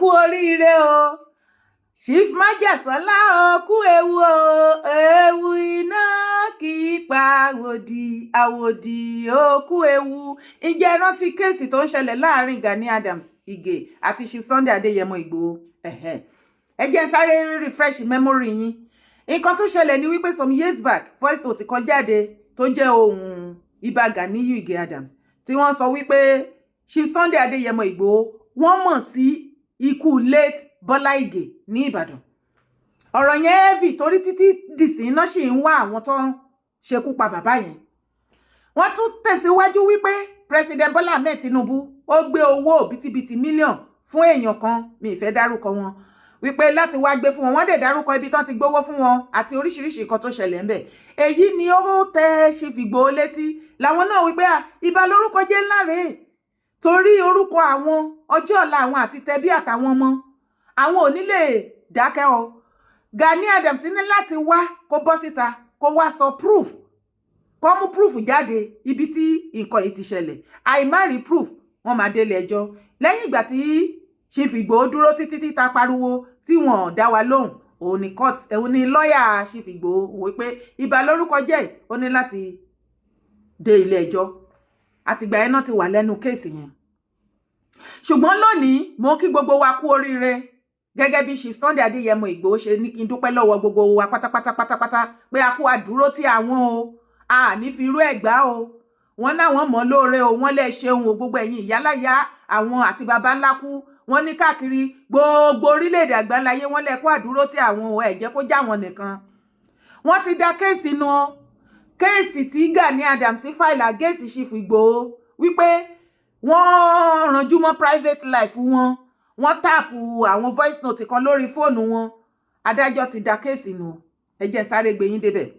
Kú oríire o, Chief Májàsọ́lá o, kú ewu o. Ewu iná kì í pa àwòdì, àwòdì o, kú ewu. Ǹjẹ́ ẹ rántí case tó ń ṣẹlẹ̀ láàrin Gani Adams Ige àti Chief Sunday Adéyẹmọ Ìgbòho? Ẹ jẹ́ n sáré refresh memory yín. Nǹkan tó ṣẹlẹ̀ ni wípé some years back, voice note kan jáde tó jẹ́ ohùn Ìbà Ganiyu Ige Adams, tí wọ́n sọ wípé Chief Sunday Adéyẹmọ Ìgbòho, wọ́n mọ̀ sí ikú late Bọ́lá Ìgè ní Ìbàdàn. Ọ̀rọ̀ yẹn heavy, torí títí dìsín iná sì ń wá àwọn tó ń ṣekú pa bàbá yẹn. Wọ́n tún tẹ̀síwájú wípé President Bọ́lá Ahmed Tinubu, ó gbé owó òbítíbitì mílíọ̀n fún èèyàn kan, mi ì fẹ́ dárúkọ wọn, wípé láti wá gbé fún wọn. Wọ́n dẹ̀ dárúkọ ibi tán ti gbówó fún wọn àti oríṣiríṣi nǹkan tó ṣẹlẹ̀ ńbẹ̀. Èyí ni ó tẹ Chief Ìgbòho létí làwọn náà wípé ìbà lórúkọ jẹ́ ńlá rèé, torí orúkọ àwọn, ọjọ́ ọ̀la àwọn àti tẹbí àtàwọn ọmọ àwọn ò ní lè dákẹ́ o. Gani Adams ní láti wá kó bọ́ síta, kó wá sọ proof, kó mú proof jáde ibi tí nǹkan yìí ti ṣẹlẹ̀. Àìmá rí proof, wọ́n máa délé ẹjọ́. Lẹ́yìn ìgbà tí Chief Ìgbòho dúró títí títa pariwo tí wọ́n dá wa lóhùn, òun ni court, òun ni lọ́ọ̀yà Chief Ìgbòho wípé ìbà lórúkọ jẹ́, ó ní láti dé ilé ẹjọ́. Àtìgbà yẹn náà ti wà lẹ́nu case yẹn. Ṣùgbọ́n lónìí, mo kí gbogbo wa kú oríire. Gẹ́gẹ́ bí Chief Sunday Adéyẹmọ Ìgbòho ṣe ní kí n dúpẹ́ lọ́wọ́ gbogbo wa pátápátá pátápátá pé a kú àdúró tí àwọn o, a ní fi irú ẹ̀ gbá o. Wọ́n náwọn mọ̀ lóore o. Wọ́n lè ṣeun o, gbogbo ẹ̀yin ìyáláyà àwọn àti baba ńlá kú wọ́n ní káàkiri gbogbo orílẹ̀-èdè àgbáńláyé. Wọ́n lè kó àdúró tí àwọn o, ẹ̀ jẹ́ kó já wọn nìkan. Wọ́n ti da case nu o. Case tí Gani Adams file against Chief Ìgbòho wípé wọ́n ranjú mọ́ private life wọn, wọ́n tap àwọn voice note kan lórí fóònù wọn, adájọ́ ti da case nù. Ẹ jẹ́ sáré gbé yín débẹ̀.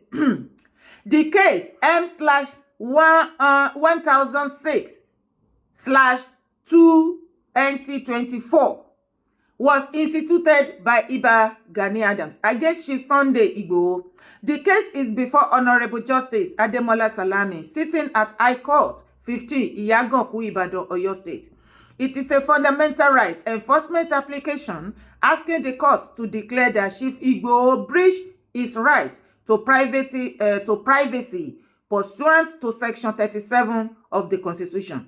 The case M slash one 1006/2024 was instituted by Iba Gani Adams against Chief Sunday Igboho. The case is before Honourable Justice Ademola Salami, sitting at High Court, 15 Iyaganku, Ibadan, Oyo State. It is a fundamental right enforcement application asking the court to declare that Chief Igboho breached his right to privacy pursuant to Section 37 of the Constitution.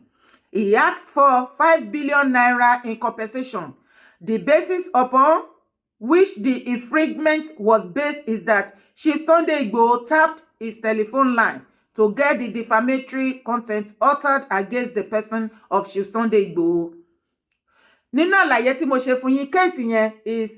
He asked for 5 billion naira in compensation. The basis upon which the infringement was based is that Chief Sunday Igboho tapped his telephone line to get the defamatory content uttered against the person of Chief Sunday Igboho. Nínú àlàyé tí mo ṣe fún yín, case yẹn is,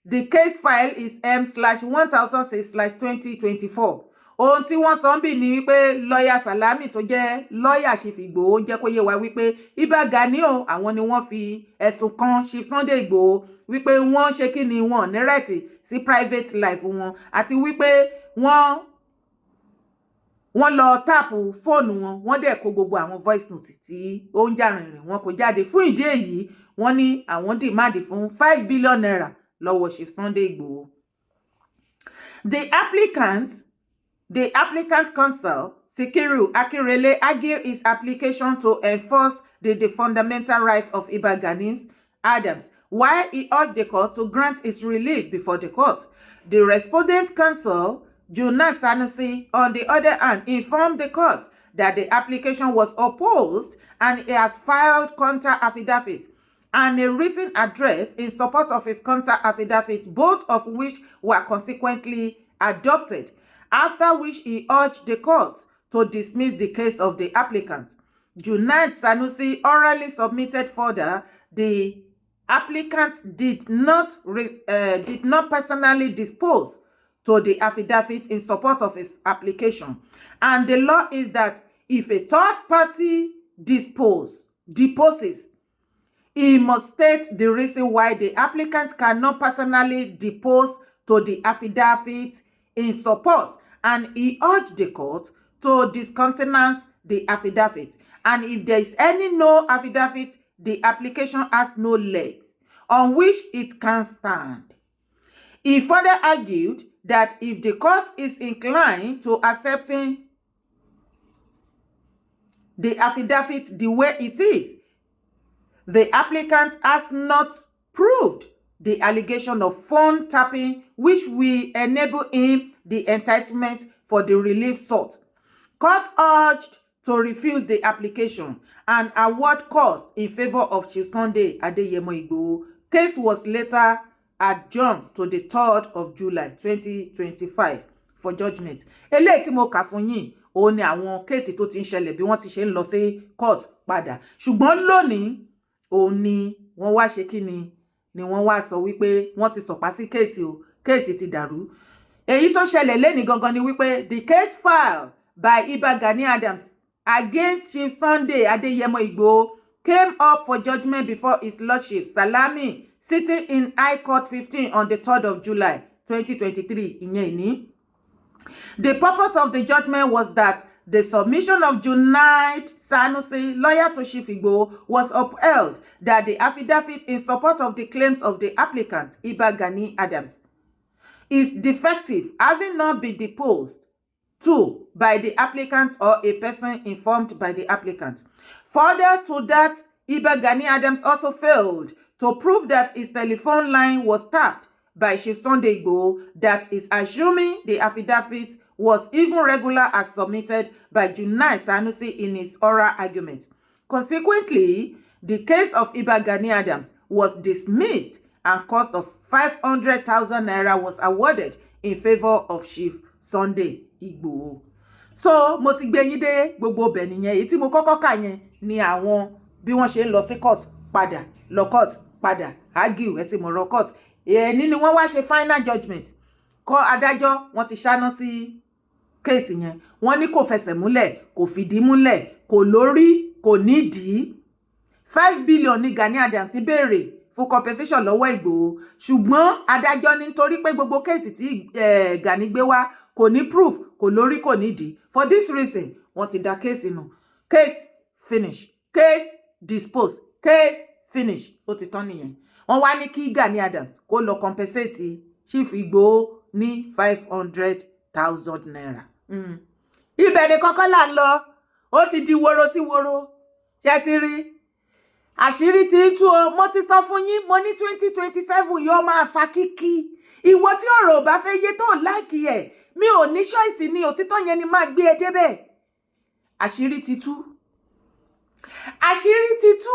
the case file is M/1006/2024. Ohun tí wọ́n sọ ń bì ní wípé lọ́ọ̀yà Salami, tó jẹ́ lọ́ọ̀yà Chief Ìgbòho, jẹ́ kó yé wa wípé Ìbà Gani o, àwọn ni wọ́n fi ẹ̀sùn kan Chief Sunday Ìgbòho wípé wọ́n ṣe kí ni, wọ́n ní right sí private life wọn, àti wípé wọ́n lọ tap fóònù wọn, wọ́n dẹ̀ kó gbogbo àwọn voice note tí ó ń jà rìnrìn wọn kò jáde. Fún ìdí èyí, wọ́n ní àwọn demand fún ₦5 billion lọ́wọ́ Chief Sunday Igboho. The applicant counsel, Sikiru Akinrele, argued his application to enforce the fundamental right of Iba Gani Adams, while he urged the court to grant his relief before the court. The respondent counsel, Jonas Sanusi, on the other hand, informed the court that the application was opposed and he has filed counter affidavit and a written address in support of his counter affidavit, both of which were consequently adopted, after which he urged the court to dismiss the case of the applicant. Junaid Sanusi orally submitted further the applicant did not personally depose to the affidavit in support of his application. And the law is that if a third party deposes, he must state the reason why the applicant cannot personally depose to the affidavit in support, and he urged the court to discountenance the affidavit. And if there is any no affidavit, the application has no legs on which it can stand. He further argued that if the court is inclined to accepting the affidavit the way it is, the applicant has not proved proved the allegation of phone tapping, which will enable him the entitlement for the relief sought. Court urged to refuse the application and award costs in favour of Chief Sunday Adeyemo Igboho. Case was later adjourned to the 3rd of July 2025 for judgment. Eléyìí tí mo kà fún yín, òun ni àwọn case tó ti ń ṣẹlẹ̀, bí wọ́n ti ṣe ń lọ sí court padà. Ṣùgbọ́n lónìí, òun ni wọ́n wá ṣe kí ni wọ́n wá sọ wípé wọ́n ti sọ̀pá sí case o, case ti dàrú. Èyí tó ṣẹlẹ̀ lẹ́nìí gangan ni wípé the case filed by Iba Gani Adams against Chief Sunday Adeyemo Igboho came up for judgment before His Lordship Salami, sitting in High Court 15 on the 3rd of July 2023, ìyẹn ìní. The purpose of the judgment was that the submission of Junaid Sanusi, lawyer to Chief Igboho, was upheld, that the affidavit in support of the claims of the applicant, Iba Gani Adams, is defective, having not been deposed to by the applicant or a person informed by the applicant. Further to that, Iba Gani Adams also failed to prove that his telephone line was tapped by Chief Sunday Igboho, that is assuming the affidavit was even regular as submitted by Junaid Sanusi in his oral argument. Consequently, the case of Iba Gani Adams was dismissed and cost of 500,000 naira was awarded in favour of Chief Sunday Igboho. So mo ti gbé yín dé gbogbo ibẹ̀ nìyẹn. Èyí tí mo kọ́kọ́ kà yẹn ni àwọn bí wọ́n ṣe ń lọ sí court padà, lọ court padà, argue. Ẹ ti mọ̀rọ̀ court. Èyí ni wọ́n wá ṣe final judgement kọ́ adájọ́. Wọ́n ti ṣáná sí case yẹn. Wọ́n ní kò fẹsẹ̀ múlẹ̀, kò fìdí múlẹ̀, kò lórí, kò nídìí. 5 billion ní Gani Adams béèrè fún compensation lọ́wọ́ Ìgbòho, ṣùgbọ́n adájọ́ ní nítorí pé gbogbo case tí Gani gbé wá kò ní proof, kò lórí, kò nídìí, for this reason wọ́n ti dá case nù. Case finish, case dispose, case finish. Ó ti tán nìyẹn. Wọ́n wá ní kí Gani Adams kó lọ compensate Chief Ìgbòho ní 500,000 naira. Ibẹ̀ ni kọ́kọ́ là ń lọ. Ó ti di woro sí woro. Ṣé ti rí àṣírí tí ń tú o? Mo ti sọ fún yín, mo ní 2027 yóò máa fa kíkí. Ìwọ tí ọ̀rọ̀ ò bá fẹ́ yé tó like ẹ̀, mi ò ní choice ní òtítọ́ yẹn ni máa gbé e débẹ̀. Àṣírí ti tú, àṣírí ti tú.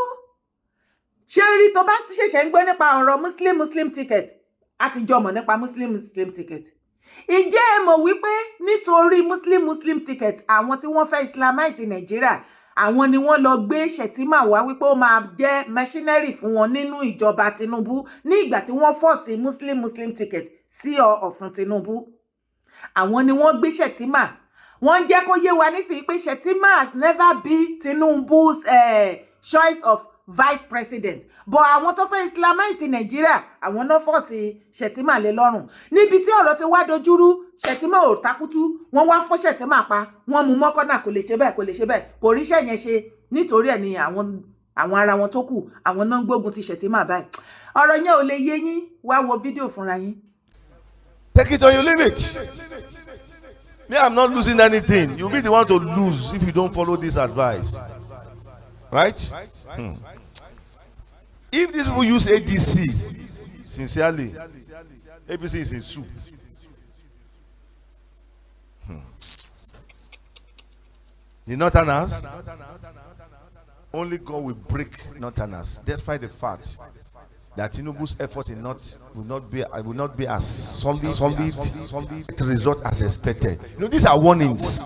Ṣé rí, tó bá ṣẹ̀ṣẹ̀ ń gbọ́ nípa ọ̀rọ̀ Muslim Muslim ticket, a ti jọ mọ̀ nípa Muslim Muslim ticket. Ìjẹ́ ẹ mọ̀ wípé nítorí Muslim Muslim ticket, àwọn tí wọ́n fẹ́ islamize Nàìjíríà, àwọn ni wọ́n lọ gbé Shettima wá wípé ó máa jẹ́ machinery fún wọn nínú ìjọba Tinubu, ní ìgbà tí wọ́n force Muslim Muslim ticket sí ọ̀fun Tinubu? Àwọn ni wọ́n gbé Shettima. Wọ́n jẹ́ kó yé wa nísìnyí pé Shettima has never been Tinubu's choice of vice president, but àwọn tó fẹ́ islamize Nàìjíríà, àwọn náà force Shettima lé lọ́rùn. Níbi tí ọ̀rọ̀ ti wá dojúrú, Shettima ò takútú, wọ́n wá fọ́ Shettima pa, wọ́n mú mọ́kànnà, kò lè ṣe bẹ́ẹ̀, kò lè ṣe bẹ́ẹ̀, kò ríṣẹ́ yẹn ṣe. Nítorí ẹ̀ ni àwọn ara wọn tó kù, àwọn náà ń gbógun ti Shettima báyìí. Ọ̀rọ̀ yẹn ò lè yé yín, wá wo fídíò fúnra yín. Take it or you leave it. Me, I'm not losing anything. You'll be the one to lose if you don't follow this advice. Right? Hmm. If these people use ADC, sincerely, APC is in soup. The Northerners, only God will break Northerners, despite the fact that Tinubu's effort in not will not be as solid result as expected. These are warnings.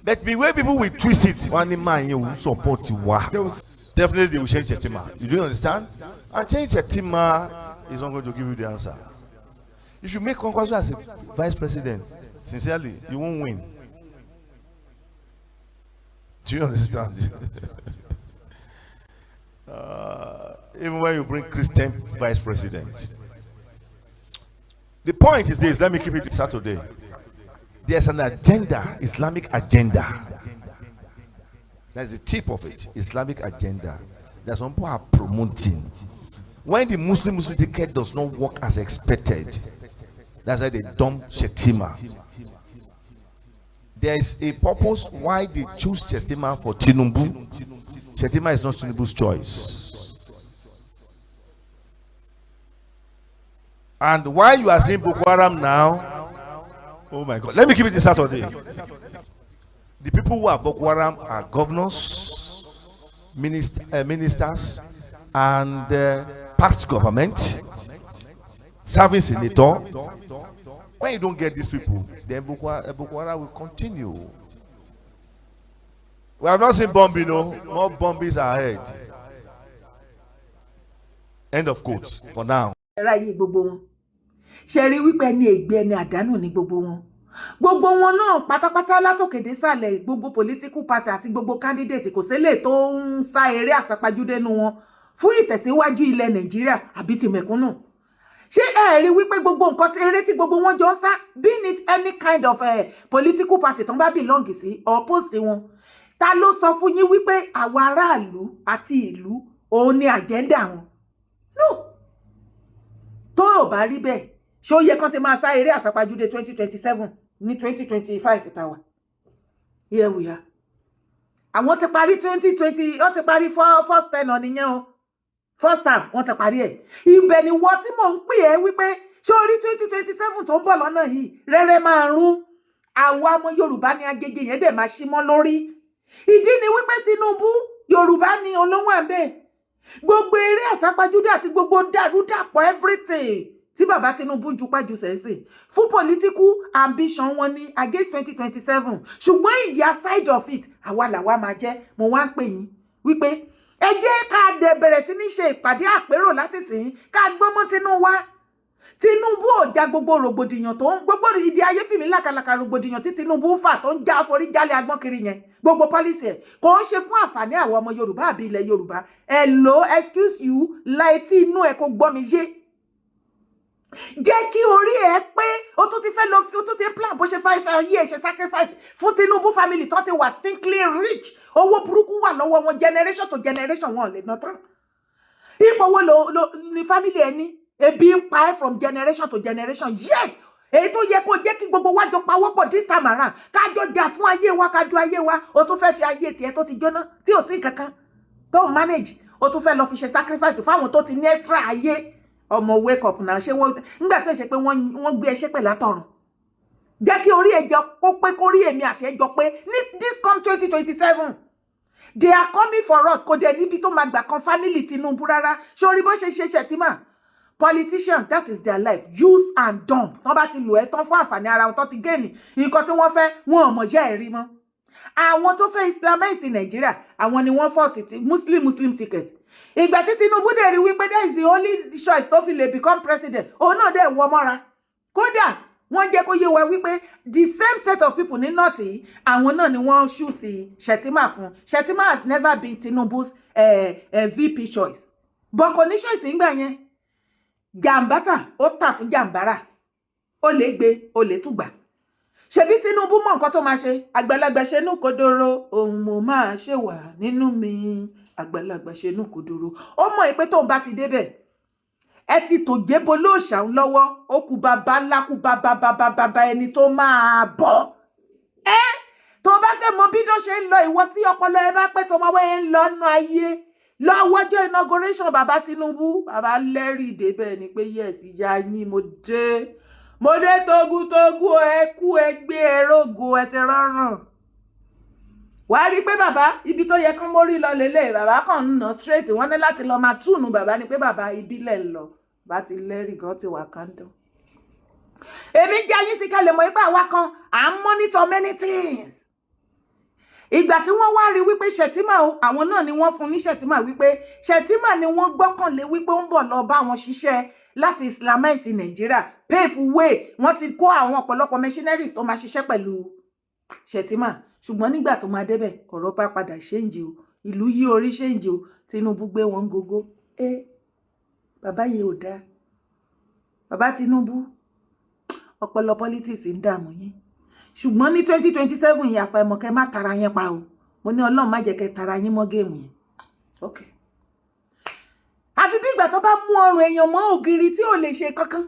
But the way people will twist it, one man you support wa. Definitely they will change Shettima. You do understand? And change Shettima is not going to give you the answer. If you make Kwankwaso as a vice president, sincerely, you won't win. Do you understand? Even when you bring Christian vice president. The point is this, let me keep it Saturday. There's an agenda, Islamic agenda. That's the tip of it, Islamic agenda that some people are promoting. When the Muslim Muslim ticket does not work as expected, that's why they dump Shettima. There is a purpose why they choose Shettima for Tinubu. Shettima is not Tinubu's choice. And why you are seeing Boko Haram now? Oh my God. Let me keep it this Saturday. The people who are Boko Haram are governors, ministers, and past government, serving senator. When you don't get these people, then Boko Haram will continue. We have not seen bombing, no. More bombings are ahead. End of quote for now. Ẹ̀rọ ayé gbogbo wọn ṣe rí wípé ẹni ègbé, ẹni àdánù ní gbogbo wọn, gbogbo wọn náà pátápátá látòkè désàlẹ̀. Gbogbo political party àti gbogbo candidate, kò sílẹ̀ tó ń sá eré àsápajúdé nu wọn fún ìtẹ̀síwájú ilẹ̀ Nàìjíríà àbí ti mẹ̀kúnnù. Ṣé ẹ rí wípé gbogbo nǹkan tí eré tí gbogbo wọn jọ ń sá, being it any kind of political party tó ń bá belong sí or post wọn, ta ló sọ fún yín wípé àwa aráàlú àti ìlú òun ni agenda wọn? No, tó ò bá rí bẹ́ẹ̀, ṣé ó yẹ kán ti máa sá eré àsápajúdé 2027 ní 2025 tàwa? Here we are, àwọn ti parí 2020, wọ́n ti parí first tenure nìyẹn o. First time wọ́n ti parí ẹ̀. Ibẹ̀ ni wọ́n tí mò ń pè ẹ́ wípé ṣé orí 2027 tó ń bọ̀ lọ́nà yìí rẹ́rẹ́ máa rún àwa ọmọ Yorùbá ní Agége yẹn dẹ̀ máa ṣí mọ́ lórí. Ìdí ni wípé Tinubu, Yorùbá ní olówó àbẹ̀. Gbogbo eré àsápajúdé àti gbogbo dàrúdàpọ̀, everything tí bàbá Tinubu jupájú sẹ́sìn fún political ambition wọn ní against 2027, ṣùgbọ́n ìyà side of it, àwa làwa máa jẹ́. Mo wá ń pè yín wípé ẹ jẹ́ ká dẹ̀ bẹ̀rẹ̀ sí ní ṣe ìpàdé àpérò láti sìn ká gbọ́mọ́ tinú wa. Tinubu ò já gbogbo rògbòdìyàn tó ń gbogbo ìdí ayé fìmí làkàlàkà, rògbòdìyàn tí Tinubu ń fà, tó ń já forí jálẹ̀ agbọ́n kiri yẹn, gbogbo policy ẹ̀ kò ń ṣe fún àǹfààní àwọn ọmọ Yorùbá àbí ilẹ̀ Yorùbá. Hello, excuse you, la etí inú ẹ kó gbọ́ mi yé. Jẹ́ kí orí ẹ pé. O tún ti fẹ́ lọ, o tún ti plan bó ṣe fẹ́ yí ẹ ṣe sacrifice fún Tinubu family tó ti wà stinkly rich. Owó burúkú wà lọ́wọ́ wọn, generation to generation wọn ò lè ná tán. Ipò wo lo ní family ẹ ní? Ebi ń pa ẹ́ from generation to generation, yet èyí tó yẹ kó jẹ́ kí gbogbo wa jọ pawọ́pọ̀ this time around, ká jọ jà fún ayé wa, ká ju ayé wa, o tún fẹ́ fi ayé tiẹ̀ tó ti jóná, tí ò sí kankan tó manage, o tún fẹ́ lọ fi ṣe sacrifice fáwọn tó ti ní extra ayé. Ọmọ, wake up náà. Ṣé wọ́n nígbà tí ó ṣe pé wọ́n gbé ẹṣẹ́ pẹ̀lú àtọ̀run? Jẹ́ kí orí ẹjọ́ kó pé, kó rí èmi àti ẹjọ́ pé ní this come 2027, they are coming for us. Kò dẹ̀ níbi tó máa gbà kan family Tinubu rárá. Ṣé orí bó ṣe ṣe Shettima? Politicians, that is their life, use and dump. Tán bá ti lò ẹ́ tán fún àǹfààní ara wọn, tán ti gain nǹkan tí wọ́n fẹ́, wọn ò mọ̀ yẹ́ ẹ̀ rí mọ́. Àwọn tó fẹ́ islamize Nàìjíríà, àwọn ni wọ́n force ti Muslim Muslim ticket. Ìgbà tí Tinubu dẹ̀ rí wípé that is the only choice tó fi lè become president, òun náà dẹ̀ wọ mọ́ra. Kódà wọ́n jẹ́ kó yé wa wípé the same set of people ní north yìí, àwọn náà ni wọ́n choose Shettima fún. Shettima has never been Tinubu's VP choice, but kò ní choice ńgbà yẹn. Jàǹbátà ó tà fún jàǹbára, ó lè gbé, ó lè tún gbà. Ṣebí Tinubu mọ nǹkan tó máa ṣe. Àgbàlagbà ṣe nú kodoro, òun mo máa ṣe wà nínú mi. Àgbàlagbà ṣe nú kodoro, ó mọ̀ pé tóun bá ti débẹ̀, ẹ ti tò jébó lóòṣà ń lọ́wọ́, ó kú bàbá ńlá kú bàbá bàbá bàbá ẹni tó máa bọ̀ ẹ́. Tó bá fẹ́ mọ bí ló ṣe ń lọ, ìwọ tí ọpọlọ ẹ bá pẹ́, tó mọ wẹ́ ń lọ nù ayé lọ́wọ́jọ́ inauguration bàbá Tinubu, bàbá lẹ́rìí débẹ̀ ni pé yes, ìyá yín, mo dé, mo dé togun-togun, ẹ kú, ẹ gbé, ẹ rógo, ẹ ti rọrùn. Wàá rí i pé bàbá, ibi tó yẹ kán mórí lọ lélẹ̀, bàbá kàn ń nà straight. Wọ́n ní láti lọ máa túnú bàbá ni pé bàbá ìbílẹ̀ ń lọ bá ti lẹ́rìí gan ti wà kándán. Èmi jẹ́ ayé sí ká lè mọ̀ pé àwa kan à ń monitor many things. Ìgbà tí wọ́n wá rí wípé Shettima o, àwọn náà ni wọ́n fún ní Shettima, wípé Shettima ni wọ́n gbọ́kànlé wípé ó ń bọ̀ lọ bá wọn ṣiṣẹ́ láti islamize Nàìjíríà, pave way. Wọ́n ti kó àwọn ọ̀pọ̀lọpọ̀ machineries tó máa ṣiṣẹ́ pẹ̀lú Shettima, ṣùgbọ́n nígbà tó máa débẹ̀, ọ̀rọ̀ bá padà change o, ìlú yí orí change o. Tinubu gbé wọn gógó. Ẹ bàbá yìí ò dáa. Bàbá Tinubu, ọpọlọ politics ń dààmú yín, ṣùgbọ́n ní 2027 yìí, àfàìmọ̀ kẹ́ má tara yẹn pa o. Mo ní Ọlọ́run má jẹ́ kẹ́ tara yín mọ́ game yẹn. Ok, àfi bí ìgbà tó bá mú ọrùn èèyàn mọ́ ògiri tí ò lè ṣe kankan.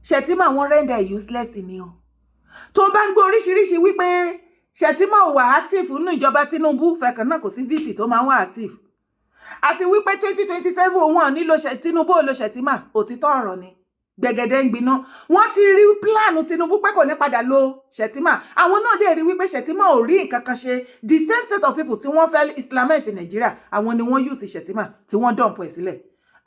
Shettima, wọn render useless ni o. Tó bá ń gbọ́ oríṣiríṣi wípé Shettima ò wà active nínú ìjọba Tinubu, fẹ̀kàn náà kò sí VP tó máa ń wà active, àti wípé 2027 òun ò nílò Tinubu, ò lo Shettima, òtítọ́ ọ̀rọ̀ ni. Gbẹ̀gẹ̀dẹ̀ ń gbiná. Wọ́n ti rí plan Tinubu pé kò ní padà lo Shettima. Àwọn náà dẹ̀ rí wípé Shettima ò rí nǹkan kan ṣe. The same set of people tí wọ́n fẹ́ islamize Nàìjíríà, àwọn ni wọ́n use Shettima tí wọ́n dump ẹ̀ sílẹ̀.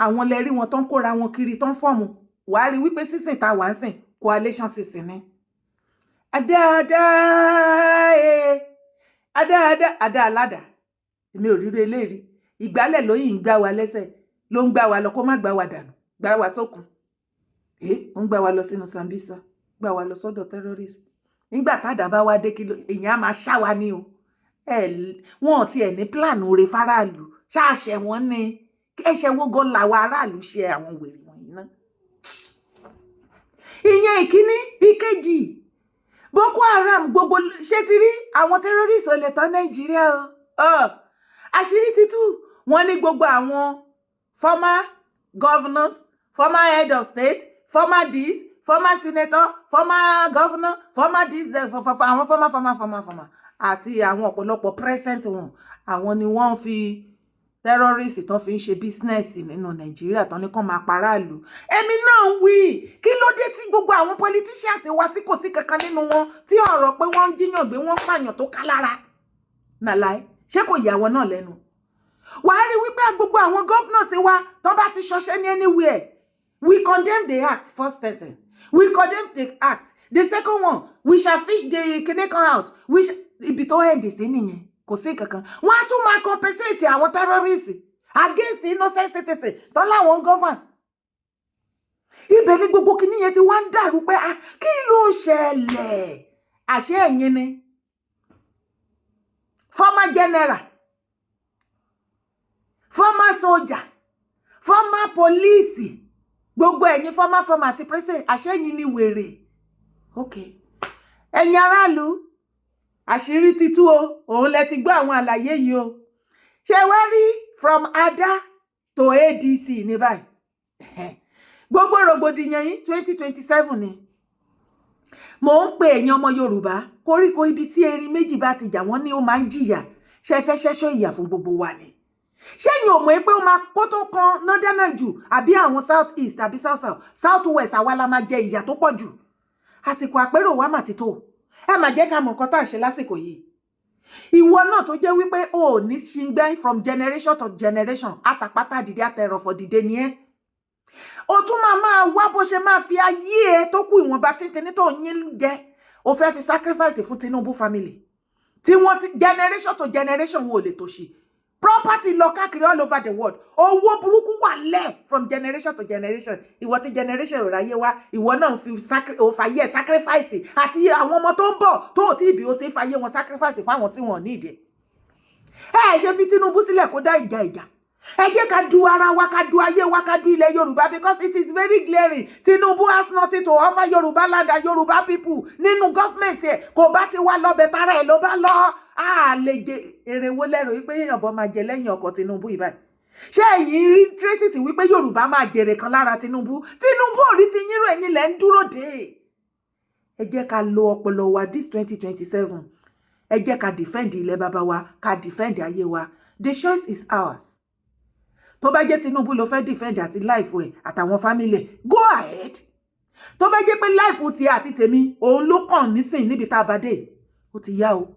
Àwọn lẹ rí wọn tó ń kóra wọn kiri, tó ń form. Wàá rí wípé sísìn tá a wà ń sìn, coalition sísìn ni. Adáadáa ee, adáadáa adá aládàá. Èmi ò ríro eléyìí. Ìgbálẹ̀ lóyìn ń gbá wa lẹ́sẹ̀, ló ń gbá wa lọ, kó má gbá wa dànù, gbá wa sókun. Ẹ ó ń gbá wa lọ sínú Sambisa, gbá wa lọ sọ́dọ̀ terrorist. Nígbà tádàá bá wá dé, kí èèyàn á máa ṣá wa ní o. Ẹ wọn ò tiẹ̀ ní plan re fáráàlú ṣáàṣẹ wọn ní ẹ̀ṣẹ̀ wo gan làwọn aráàlú ṣe àwọn wèrè wọ̀nyí náà? Ìyẹn ìkíní. Ìkejì, Boko Haram gbogbo ṣé ti rí àwọn terrorist ò lè tán Nàìjíríà o. Àṣírí ti tú. Wọ́n ní gbogbo àwọn former governors, former head of state, former this, former senator, former governor, former this, àwọn former, former, former, former àti àwọn ọ̀pọ̀lọpọ̀ present wọn, àwọn ni wọ́n fi terrorist tó fi ń ṣe business nínú Nàìjíríà, tó ní kàn máa paráàlú. Èmi náà ń wí, kí ló dé tí gbogbo àwọn politicians wa, tí kò sí kankan nínú wọn tí ọ̀rọ̀ pé wọ́n ń jíyàn gbé, wọ́n pààyàn tó ká lára nàláì? Ṣé kò yà wọ́n náà lẹ́nu? Wàá rí wípé gbogbo àwọn governors wa tó bá ti ṣọṣẹ́ ní anywhere, we condemn the act. First thing, we condemn the act. The second one, we shall fish the kìnìkan out. We shall, ibi tó end sí nìyẹn, kò sí kankan. Wọ́n á tún máa compensate àwọn terrorists against innocent citizens tó láwọn govern. Ibẹ̀ ni gbogbo kinní yẹn ti wá ń dàrú pé, ah, kí ló ṣẹlẹ̀? Àṣé ẹ̀yin ni former general, former soldier, former police, gbogbo ẹ̀yin former, former àti president, àṣé ẹ̀yin ni wèrè? Ok, ẹ̀yin aráàlú, àṣírí ti tú o. Òun lẹ ti gbọ́ àwọn àlàyé yìí o. Ṣé wá rí, from Ada to ADC ní báyìí, gbogbo rògbòdìyàn yìí, 2027 ni. Mò ń pe èèyàn ọmọ Yorùbá, koríko ibi tí erin méjì bá ti jà, wọ́n ní ó máa ń jìyà. Ṣe fẹ́ ṣẹ́ṣọ́ ìyà fún gbogbo wa ni? Ṣẹ́yìn ò mọ̀ pé ó máa kó tó kan northern jù, àbí àwọn south east, àbí south south, south west, àwa la máa jẹ ìyà tó pọ̀ jù. Àsìkò àpérò wa mà ti tó. Ẹ má jẹ́ ká mọ̀ nǹkan tá à ń ṣe lásìkò yìí. Ìwọ náà tó jẹ́ wípé o ò ní ṣingbẹ́ from generation to generation, àtàpátá dìde, àtẹrọ̀fọ̀ dìde ni ẹ́. O tún máa máa wá bó ṣe máa fi ayé ẹ tó kù, ìwọ̀nba tíntìní tó yín jẹ, o fẹ́ fi sacrifice fún Tinubu family tí wọ́n ti generation to generation wọn ò lè tòṣì. Property lọ káàkiri all over the world, owó burúkú wà lẹ̀ from generation to generation. Ìwọ tí generation ò ráyé wá, ìwọ náà fi ò fàyè sacrifice àti àwọn ọmọ tó ń bọ̀ tó ò tí ì bí, ó ti fàyè wọn sacrifice fáwọn tí wọn ò ní ìdí ẹ. Ṣe fi Tinubu sílẹ̀ kó dá ìjà ìjà. Ẹ jẹ́ ká du ara wa, ká du ayé wa, ká du ilẹ̀ Yorùbá, because it is very glaring, Tinubu has nothing to offer Yorùbá land and Yorùbá people nínú government ẹ̀. Kò bá ti wá lọ́bẹ̀ tara ẹ̀ ló bá lọ, á lè jẹ èrè wo lẹ́rọ wípé èèyàn bọ́ máa jẹ lẹ́yìn ọkọ̀ Tinubu yìí báyìí? Ṣé ẹ̀yin rí traces wípé Yorùbá máa jèrè kan lára Tinubu? Tinubu ò rí ti yín rò, ẹ̀yin lẹ́ ń dúró dé. Ẹ jẹ́ ká lo ọpọlọ wa this 2027. Ẹ jẹ́ ká defend ilẹ̀ bàbá wa, ká defend ayé wa. The choice is ours. Tó bá jẹ́ Tinubu ló fẹ́ defend àti life ẹ̀ àtàwọn family ẹ̀, go ahead. Tó bá jẹ́ pé life tiẹ̀ àti tèmi òun ló kàn nísìn níbi tá a bá dé, ó ti yá o.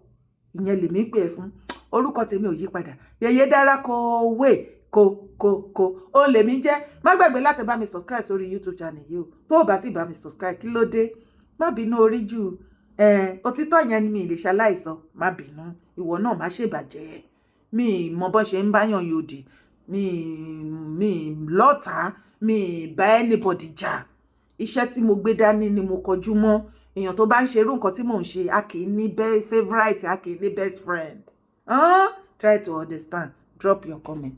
Ìyẹn lèmi pè é fún. Orúkọ tèmi ò yí padà, Yèyé Dára kò wé kò kò kò òun lèmi jẹ́. Má gbàgbé láti bá mi subscribe sórí YouTube channel yìí o. Tó o bá ti bá mi subscribe, kí ló dé? Má bínú orí jù òtítọ́ yẹn ni mi lè ṣaláìsọ. Má bínú, ìwọ náà má ṣèbàjẹ́. Mi mọ bó ṣe ń báyàn yòdì. Mi lọ́tàá, mi bá anybody jà. Iṣẹ́ tí mo gbé dání ni mo kọjú mọ́. Èèyàn tó bá ń ṣerú nǹkan tí mò ń ṣe, a kì í ní best favourite, a kì í ní best friend. Huh? Try to understand. Drop your comment.